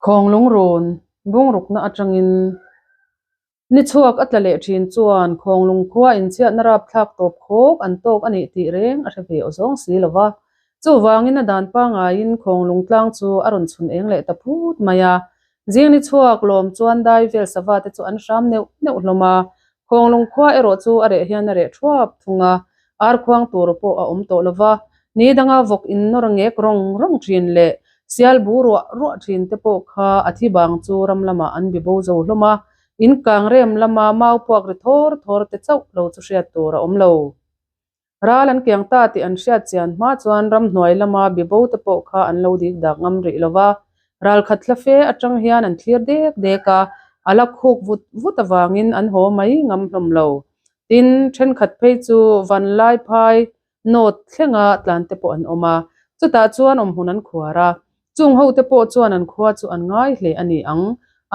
Khawnglung run bungrukna atangin ni chhuak a tla leh thin chuan Khawnglung khua inchhiatna rapthlak tawp khawk an tawk a nih tih reng a hre ve aw zawng si lo va. Chuvangin a dan pangaiin Khawnglung tlang chu a rawn chhun eng leh ta phut mai a. Zing ni chhuak lawm chuan dai vel sava te chu an hram neuh neuh hlawm a. Khawnglung khua erawh chu a reh hian a reh thuap thung a, ar khuang tur pawh a awm tawh lo va. Ni danga vawk in nawr ngek rawng rawng thin leh sial bu ruah ruah thin te pawh kha a thi bang chu ram lamah an bi bo zo hlawm a, in kang rem lama mau puak ri thawr thawr te chauh lo chu hriat tur a awm lo. Ral an kiang ta tih an hriat chian hma chuan ramhnuai lama bibo te pawh kha an lo dik dak ngam rih lo va, ral khat hla fe atang hian an thlir dek dek a, a la khuk vut vut avangin an haw mai ngam hlawm lo. Tin, thenkhat phei chu Vanlai phai nawt thlenga tlan te pawh an awm a, chutah chuan awmhmun an khuar a, chung ho te pawh chuan an khua chu an ngai hle a ni ang,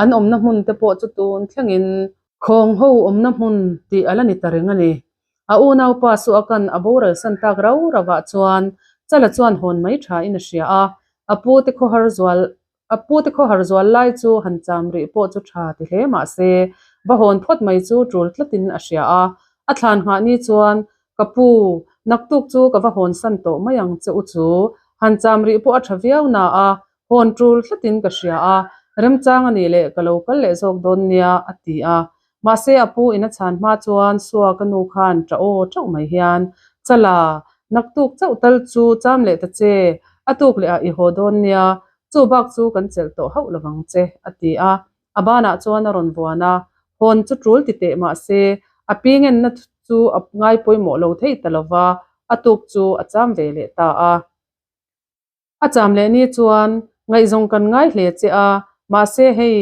an awmna hmun te pawh chu tun thlengin Khawng ho awmna hmun tih a la ni ta reng a ni. A unaupa Suakan a boral san tak rau rauah chuan Chala chuan hawn mai tha in a hria a, a pu te khawhar zual a pu te khawhar zual lai chu han cham rih pawh chu tha ti hle mah se, va hawn phawt mai chu tul tlatin a hria a. A thlan nghah ni chuan, Ka pu, naktuk chu ka va hawn san tawh mai ang che u chu, han cham rih pawh a tha viau na a, Hawn tul tlatin ka hria a, remchang a nih leh ka lo kal leh zawk dawn nia, a ti a. Mahse a pu in a chhan hma chuan Sua ka nu khan ṭah aw ṭauh mai hian, Chala, naktuk chauh tal chu cham leh ta che, a tuk leh ah i haw dawn nia, chu bak chu kan chelh tawh hauh lovang che, a ti a. A banah chuan a rawn vuan a, hawn chu tul ti teh mahse a pi ngenna chu a ngai pawimawh lo thei ta lova, a tuk chu a cham ve leh ta a. A cham leh ni chuan ngaihzawng kan ngai hle che a, mahse hei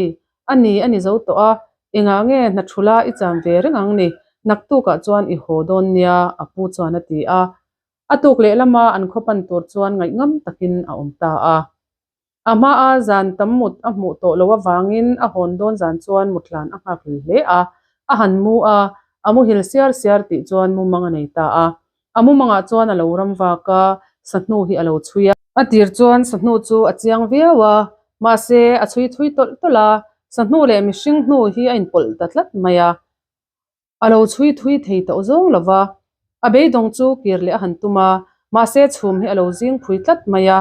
a ni a ni zo tawh a, engah nge hna thula i cham ve reng ang ni, naktukah chuan i haw dawn nia a pu chuan a ti a. A tuk leh lama an khaw pan tur chuan ngaihngam takin a awm ta a. A hmaa zan tam mut a hmuh tawh loh avangin a hawn dawn zan chuan mutlan a nghak hlel hle a, a han mu a, a muhil siar siar tih chuan mumang a nei ta a. A mumangah chuan a lo ram vak a, sahnu hi a lo chhui a. A tir chuan sahnu chu a chiang viau a, mahse a chhui thui tawlh tawlh a, sahnu leh mihring hnu hi a inpawlh ta tlat mai a. A lo chhui thui thei tawh zawng lo va, a beidawng chu kir leh a han tum a, mahse chhum hi a lo zing phui tlat mai a.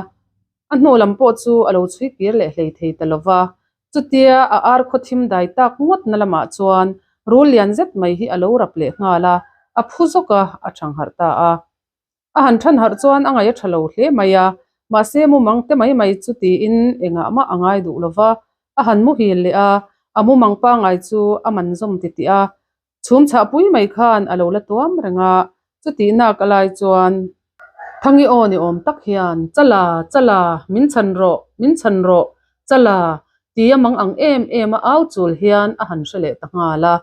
A hnu lam pawh chu a lo chhui kir leh hlei thei ta lo va, chutia a ar khaw thim dai tak ngawt na lamah chuan rul lian zet mai hi a lo rap leh nghal a, a phu zawk a, a thangharh ta a. A han thanharh chuan a ngaih a tha lo hle mai a, mahse mumang te mai mai chu tiin engah mah a ngai duh lo va, a han muhil leh a, a mumang pangai chu a man zawm titih a, Chhum chhah pui mai khan a lo la tuam reng a, chutih nak a lai chuan Thangi aw ni awm tak hian, Chala, Chala, min chhan rawh, min chhan rawh, Chala, tia mang ang em em a au chul hian a han hre leh ta nghal a.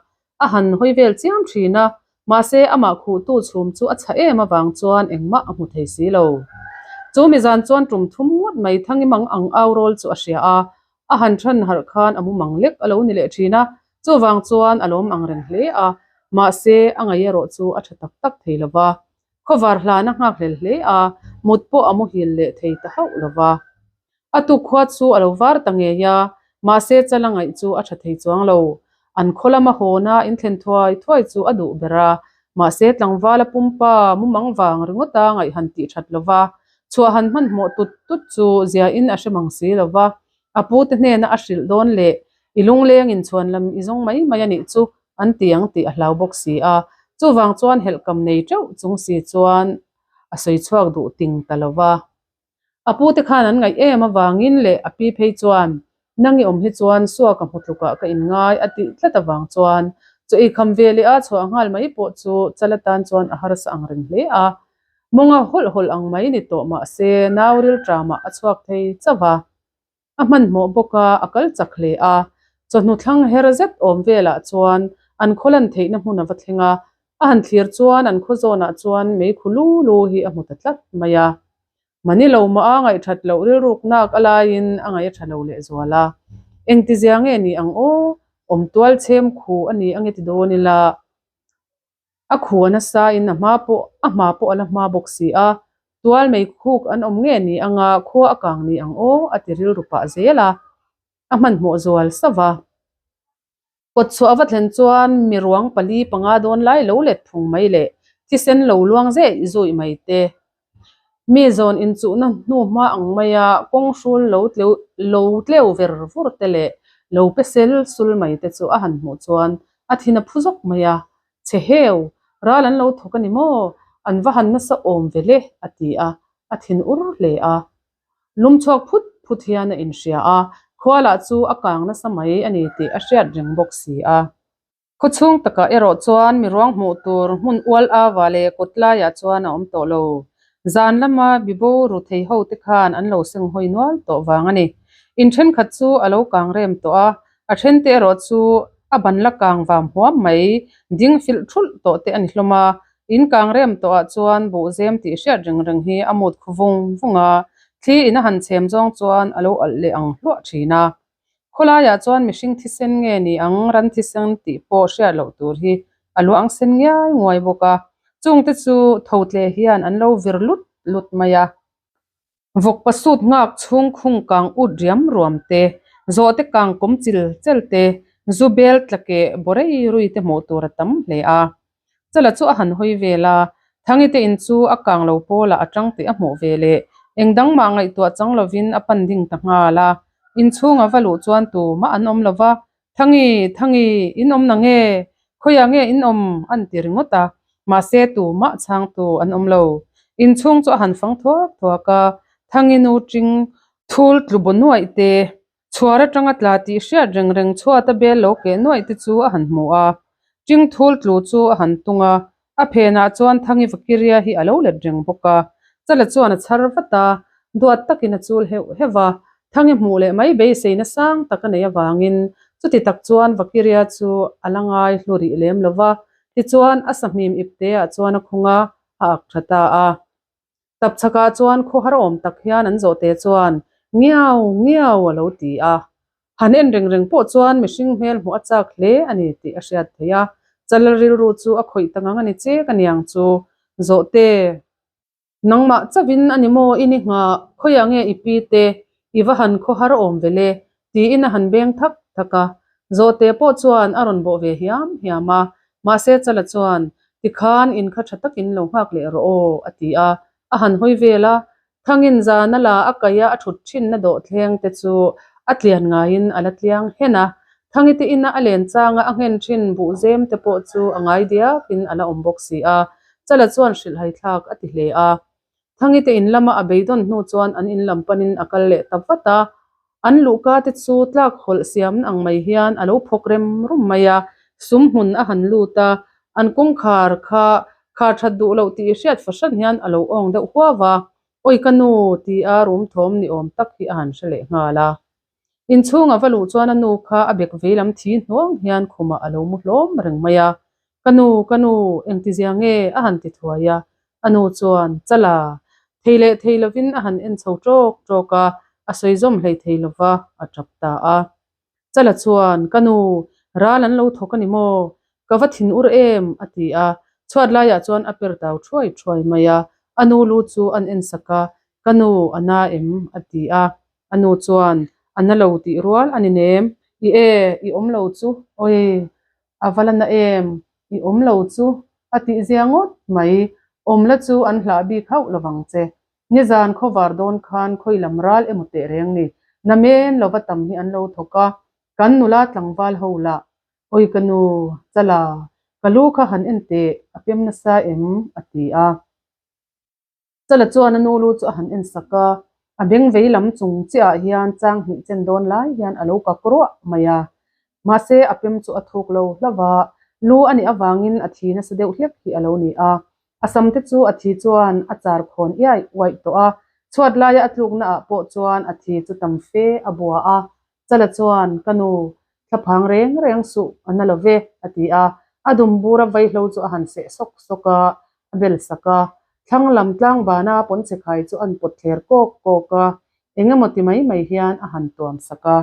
A han hawi vel chiam thin a, mahse amah khuhtu chhum chu a chhah em avang chuan engmah a hmu thei si lo. Chu mizan chuan tum thum ngawt mai Thangi mang ang au rawl chu a hria a, A han than harh khan a mumang lek a lo ni leh thin a, chuvang chuan a lawm ang reng hle a, mahse a ngaih erawh chu a tha tak tak thei lo va. Khawvar hlan a nghak hlel hle a, mut pawh a muhil leh thei ta hauh lo va. A tukkhua chu a lo var ta ngei a, mahse chal a ngaih chu a tha thei chuang lo. An khaw lama hawna inthlen thuai thuai chu a duh ber a, mahse tlangval a pumpa mumang vang ringawta ngaih han tih that lo va, Chhuah han hmanhmawh tut tut chu ziain a hre mang si lo va, a pute hnena a hrilh dawn leh i lungleng inchhuan lam i zawng mai mai a nih chu an ti ang tih a hlau bawk si a. Chuvang chuan helhkam nei teuh chung si chuan a sawi chhuak duh ting ta lo va. A pute khan an ngaih em avangin leh a pi phei chuan Nang i awm hi chuan Sua ka hmu tlukah ka inngai a tih tlat avang chuan chaw ei kham ve leh a chhuah nghal mai pawh chu chal atan chuan a harsa ang reng hle a. Mawnga hawlh hawlh ang mai ni tawh mah se nau rilṭamah a chhuak thei chauh a. A hmanhmawh bawk a, a kal chak hle a. Chawhnu thlang her zet awm velah chuan an khaw lan theihna hmun a va thleng a. A han thlir chuan an khaw zawnah chuan meikhu lu lu hi a hmu ta tlat mai a. Mani lo mah a ngaihthat loh rilruk nak a laiin a ngaih a tha lo leh zual a. Engtizia nge ni ang aw? Awm tual chhem khu a ni ange ti dawn ila. A khu a nasa in a hma pawh a hma pawh a la hma bawk si a. Tual mei khuk an awm nge ni anga khua a kang ni ang aw a ti rilru pah zel a. A hmanhmawh zual sauh va. Kawtchhuah a va thlen chuan mi ruang pali panga dawn lai lo let phung mai leh thisen lo luang zeh zuih mai te. Mi zawn inchuhna hnu hma ang maia kawng hrul lo lo tleu ver vur te leh lo pe sel sul mai te chu a han hmuh chuan a thin a phu zawk mai a, Chhe heu, ral an lo thawk a ni maw? An va han nasa awm ve le, a ti a, a thin ur hle a. Lum chhuak phut phut hian a inhria a, khua lah chu a kang nasa mai a ni tih a hriat reng bawk si a. Khaw chhung takah erawh chuan mi ruang hmuh tur hmun ual ava leh kawt laiah chuan a awm tawh lo. Zan lama bibo ru thei ho te khan an lo seng hawi nual tawh vang a ni. In thenkhat chu a lo kang rem tawh a, a then te erawh chu a ban la kang vam huam mai, ding filh thulh tawh te a ni hlawm a. In kang rem tawh ah chuan buh zem tih hriat reng reng hi a mut khu vung vung a, thli in a han chhem zawng chuan a lo alh leh ang hluah thin a. Khawlaiah chuan mihring thisen nge ni ang ran thisen tih pawh hriat loh tur hi a luang sen ngiai nguai bawk a, chungte chu tho tle hian an lo vir lut lut mai a. Vawkpa sut nghak chhung khung kang ut riam ruam te, zawhte kang kawm chil chel te, zu bel tla keh bawrei rui te hmuh tur a tam hle a. Chala chu a han hawi vel a, Thangi te in chu a kang lo pawlah a tang tih a hmuh ve leh eng dang mah ngaihtuah chang lovin a pan ding ta nghal a. Inchhung a va luh chuan tumah an awm lo va, Thangi, Thangi, in awm na nge? Khawiah nge in awm? an ti ringawt a, mahse tumah chhangtu an awm lo. Inchhung chu a han fang thuak thuak a, Thangi nu ting thul tlu baw nuaih te, Chhuar atanga tla tih hriat reng reng chhuata bel lo keh nuaih te chu a han hmu a, Ching thul tlu chu a han tung a, a phenah chuan Thangi Vakiria hi a lo let reng bawk a, Chala chuan a chhar vat a, duat takin a chul heuh heuh a, Thangi hmuh leh mai beiseina sang tak a neih avangin chuti tak chuan Vakiria chu a la ngai hlu rih lem lo va, tichuan a sahmim ipteah chuan a khung a, a ak tha ta a. Tap chhakah chuan khawhar awm tak hian an zawhte chuan ngiau ngiau a lo ti a. Han en reng reng pawh chuan mihring hmel hmuh a chak hle a ni tih a hriat theih a. Chala rilru chu a khawih ta ngang a ni chek a niang chu. Zawhte, nangmah chauhin a ni maw i ni nghah, khawiah nge i pi te, i va han khawhar awm ve le? tiin a han beng thak thak a. Zawhte pawh chuan a rawn bawh ve hiam hiam a, mahse Chala chuan, Tikhan in kha tha takin lo nghak leh rawh aw, a ti a. A han hawi vel a, Thangin zana la a kaih a a thut thinna dawhthleng te chu a tlian ngaiin a la tliang hen a. Thangi te ina a len changa a nghen thin buhzem te pawh chu a ngai diakin a la awm bawk si a. Chala chuan hrilhhai thlak a ti hle a. Thangi te in lama a beidawn hnu chuan an in lam panin a kal leh ta vat a, an luhka te chu tlak hawlh siamna ang mai hian a lo phawk rem rum mai a, sum hmun a han lut a, an kawngkhar kha khar that duh loh tih hriat fahran hian a lo awng deuh huau a, Awi ka nu ti a rum thawm ni awm tak hi a han hre leh nghal a. Inchhung a va luh chuan a nu kha a bek vei lam thi hnuang hian khumah a lo mu hlawm reng mai a, Ka nu, ka nu, engtizia nge? a han ti thuai a. A nu chuan, Chala, thei leh thei lovin a han en chho ṭawk ṭawk a, a sawi zawm hlei thei lova, a ṭap ta a. Chala chuan, Ka nu, ral an lo thawk a ni maw? Ka va thin ur em? a ti a. Chhuat laiah chuan a per tau ṭhuai ṭhuai mai a. A nu lu chu an en sak a, Ka nu, a na em? a ti a. A nu chuan, A na lo tih rual a ni nem. I e, i awm lo chu, awi, A va la na em? I awm lo chu a tih zia ngawt mai. Awm la chu an hlah bik hauh lovang che. Nizan khawvar dawn khan khawi lam ral emaw teh reng ni. Na men lova tam hi an lo thawk a, kan nula tlangval ho lah. Awi ka nu, Chala, ka lu kha han en teh, a pem nasa em? a ti a. Chala chuan a nu lu chu a han en sak a, a beng vei lam chung chiah ah hian chang hnih chen dawn lai hian a lo kak ruah mai a. Mahse a pem chu a thuk lo hlauh a, lu a nih avangin a thi nasa deuh hlek hi a lo ni a. A sam te chu a thi chuan a char khawn iai uaih tawh a, chhuat laia a tlukna ah pawh chuan a thi chu tam fe a bua a. Chala chuan, Ka nu, thlaphang reng reng suh, a na lo ve, a ti a. A dum bura vaihlo chu a han seh sawk sawk a, a bel sak a. Thlang lam tlang bana pawnchhe khai chu an pawt thler kawk kawk a, eng emaw ti mai mai hian a han tuam sak a.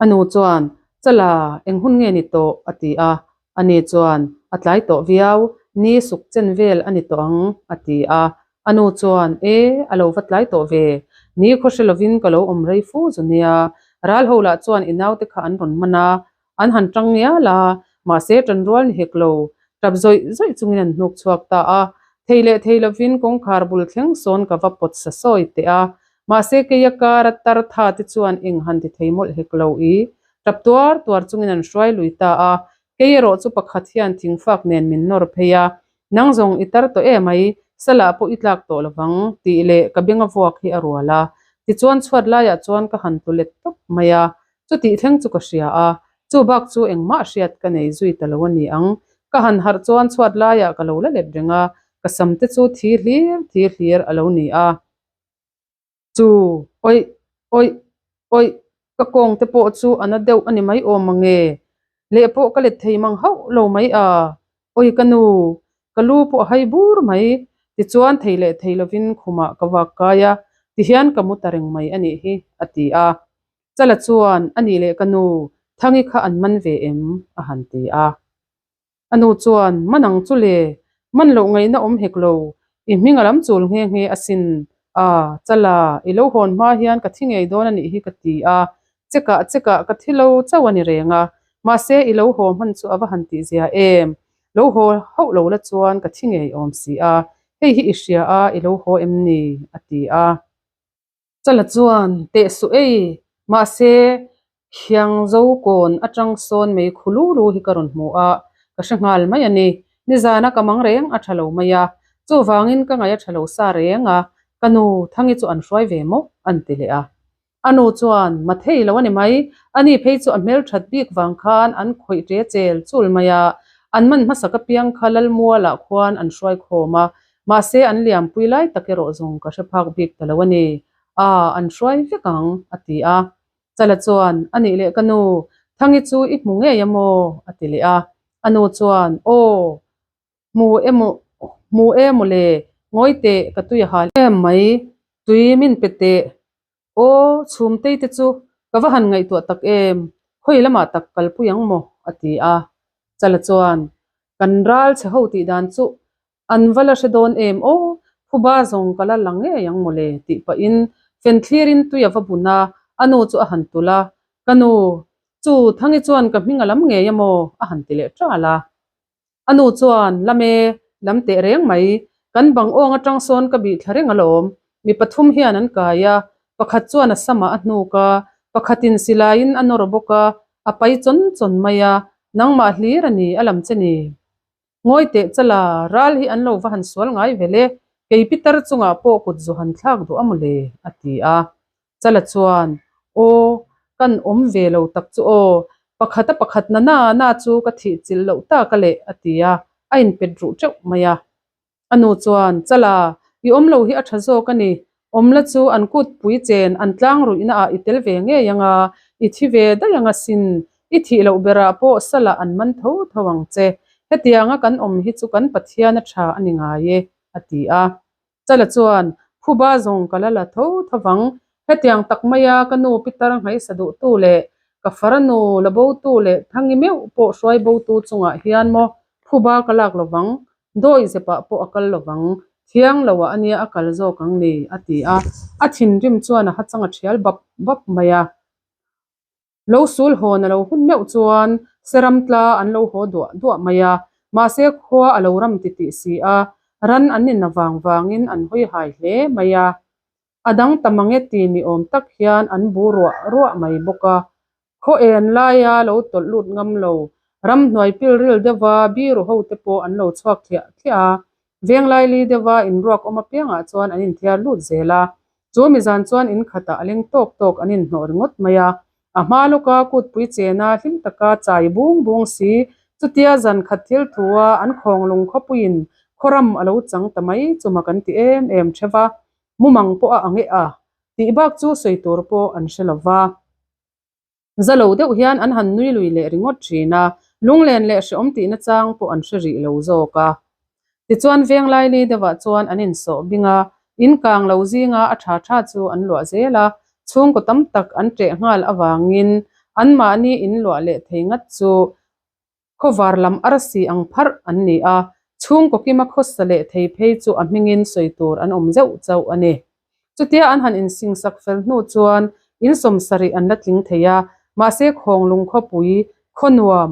A nu chuan, Chala, eng hun nge ni tawh? a ti a. Ani chuan, A tlai tawh viau, ni suk chen vel a ni tawh ang, a ti a. A nu chuan, E, a lo va tlai tawh ve. Ni khaw hre lovin ka lo awm rei fu zu nia. Ral ho lah chuan i naute kha an rawn man a, an han tang ngial a, mahse tan rual ni hek lo. Tap zawih zawih chungin an hnuk chhuak ta a. Thei leh thei lovin kawngkhar bul thleng sawn ka va pawt sa sawi teh a. Mahse keia kara tar tha te chuan eng han ti thei mawlh hek lo i. Tap tuar tuar chungin an hruai lui ta a. Kei erawh chu pakhat hian thingfak nen min nawr phei a, Nang zawng i tar tawh em ai, salah pawh i tlak tawh lovang, tih leh ka benga vuak hi a rual a. Tichuan chhuat laiah chuan ka han tlu let tawp mai a, chutih thleng chu ka hria a, chu bak chu engmah hriat ka nei zui ta lo a ni ang. Ka han harh chuan chhuat laiah ka lo la let reng a, ka sam te chu thi hlir thi hlir a lo ni a. Chu, awih, awih, awih, ka kawng te pawh chu a na deuh a ni mai awm ang e. Leh pawh ka let thei mang hauh lo mai a, awi ka nu, ka lu pawh a hai bur mai. Tichuan thei leh thei lovin khumah ka vak kai a, tihian ka mu ta reng mai a nih hi, a ti a. Chala chuan, A nih leh ka nu, Thangi kha an man ve em? a han ti a. A nu chuan, Man ang chu le, man loh ngaihna awm hek lo, i hming a lam chul nghe nghe asin. A, Chala, i lo hawn hma hian ka thi ngei dawn a nih hi ka ti a, chekah chekah ka thi lo chauh a ni reng a, mahse i lo haw hman chu a va han tih zia em, lo haw hauh lo la chuan ka thi ngei awm si a, hei hi i hria a, i lo haw em ni? a ti a. Chala chuan teh suh ei, mahse khiang zo kawn atang sawn mei khu lu lu hi ka rawn hmu a, ka hre nghal mai a ni. Nizana ka mang reng a tha lo mai a, chuvangin ka ngaih a tha lo sa reng a, ka nu Thangi chu an hruai ve maw? an ti leh a. A nu chuan, Ma thei lo a ni mai, ani phei chu a hmelthat bik vang khan an khawih ṭe chel chul mai a, an man hmasak apiang kha Lalmualah khuan an hruai khawm a, Mahse, an liampui lai tak erawh zawng ka hre phak bik ta lo a ni. A, an hruai vek ang, a ti a. Chala chuan, A nih leh ka nu, Thangi chu i hmu ngei a maw? a ti leh a. A nu chuan, Aw, hmu emaw, hmu emaw le, ngawi teh, ka tui a hal em mai, tui min pe teh, Aw, chhumtei te chu ka va han ngaihtuah tak em, khawi lamah tak kalpui ang maw? a ti a. Chala chuan, Kan ral chhe ho tih dan chu an va la hre dawn em aw, phuba zawng ka la la ngei ang maw le tih pahin fenthlirin tui a va bun a, a nu chu a han tulh a, Ka nu, chu Thangi chuan ka hming a lam ngei a maw? a han ti leh ṭal a. A nu chuan, Lam e, lam teh reng mai. Kan bang awng atang sawn ka bih thla reng alawm. Mi pathum hian an kai a, pakhat chuan a samah a hnuk a, pakhatin silaiin a nawr bawk a, a pai chawn chawn mai a, nangmah hlir a ni, a lam che ni. Ngawi teh chala, ral hi an lo va han sual ngai vel e, kei pitar chungah pawh kut zu han thlak duh a mawle, a ti a. Chala chuan, Aw, kan awm ve lo tak chu aw, pakhata pakhat na na na chu ka thih chilh loh tak a leh, a ti a, a inpet ruh teuh mai a. A nu chuan, Chala, i awm lo hi a tha zawk a ni, awm la chu an kut pui chen an tlang ruihna ah i tel ve ngei ang a, i thi ve daih ang asin, i thih loh berah pawh salah an man tho tho ang che, hetianga kan awm hi chu kan Pathian a tha a ni ngai e, a ti a. Chala chuan, Phuba zawng ka la la tho tho vang. Hetiang tak maia ka nu pitar nghaisa duhtu leh ka faranu la botu leh Thangi meuh pawh hruai botu chungah hian maw phuba ka lak lo vang, dawi zepah pawh a kal lo vang, thiang loah a nia a kal zawk ang ni, a ti a. A thinrim chuan a hachang a thial bap bap mai a. Lo sul hawn a lo hun meuh chuan seram tla an lo haw duah duah mai a, mahse khua a lo ram ti tih si a, ran an inna vang vangin an hawi hai hle mai a. A dang ta mang e ti ni awm tak hian an bu ruah ruah mai bawk a. Khaw en laia lo tawlh lut ngam lo, ramhnuai pilril deuha biru ho te pawh an lo chhuak thliah thliah a, Venglaili deuha inruak awm apiangah chuan an inthiar lut zel a, chu mizan chuan in khatah a leng tawk tawk an inhnawh ringawt mai a. A hma lawka kutpui chena hlim taka chai bung bung si, chutia zan khat thil thua an khawnglung khawpuiin khawram a lo chang ta mai chu mak an ti em em theuh va, mumang pawh a ang e a tih bak chu sawi tur pawh an hre lo va. Za lo deuh hian an han nui lui leh ringawt thin a, lunglen leh hreawm tihna chang pawh an hre rih lo zawk a. Tichuan Venglaili deuhah chuan an insawh bing a, in kang lo zinga a tha tha chu an luah zel a, chhungkaw tam tak an ṭeh nghal avangin anmahni in luah leh thei ngat chu Khawvar lam arsi ang pharh an ni a, chhungkaw kima khawsa leh thei phei chu a hmingin sawi tur an awm zeuh chauh a ni. Chutia an han insingsak fel hnu chuan In 70 an la tling thei a, mahse Khawnglung khawpui, khaw nuam,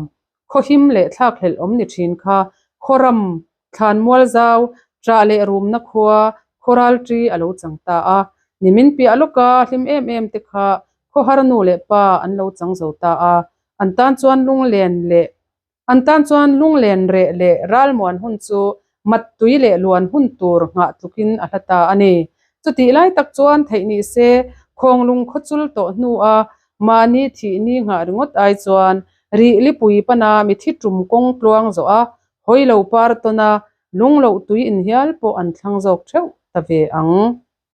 khaw him leh thlakhlelh awm ni thin kha khawram, thlanmual zau, ṭah leh rumna khua, khawral ṭi a lo chang ta a. Nimin piah lawka hlim em em te kha khawhar nu leh pa an lo chang zo ta a, an tan chuan lunglen leh An tan chuan lunglen reh leh ralmuan hun chu mattui leh luan hun tur nghah tlukin a hla ta a ni. Chutih lai tak chuan theih ni se Khawnglung khawchul tawh hnua mahni thih ni nghah ringawt ai chuan rih lipui pana mithi tum kawng tluang zawh a, hawi lo par tawn a, lung loh tui inhial pawh an thlang zawk theuh ta ve ang.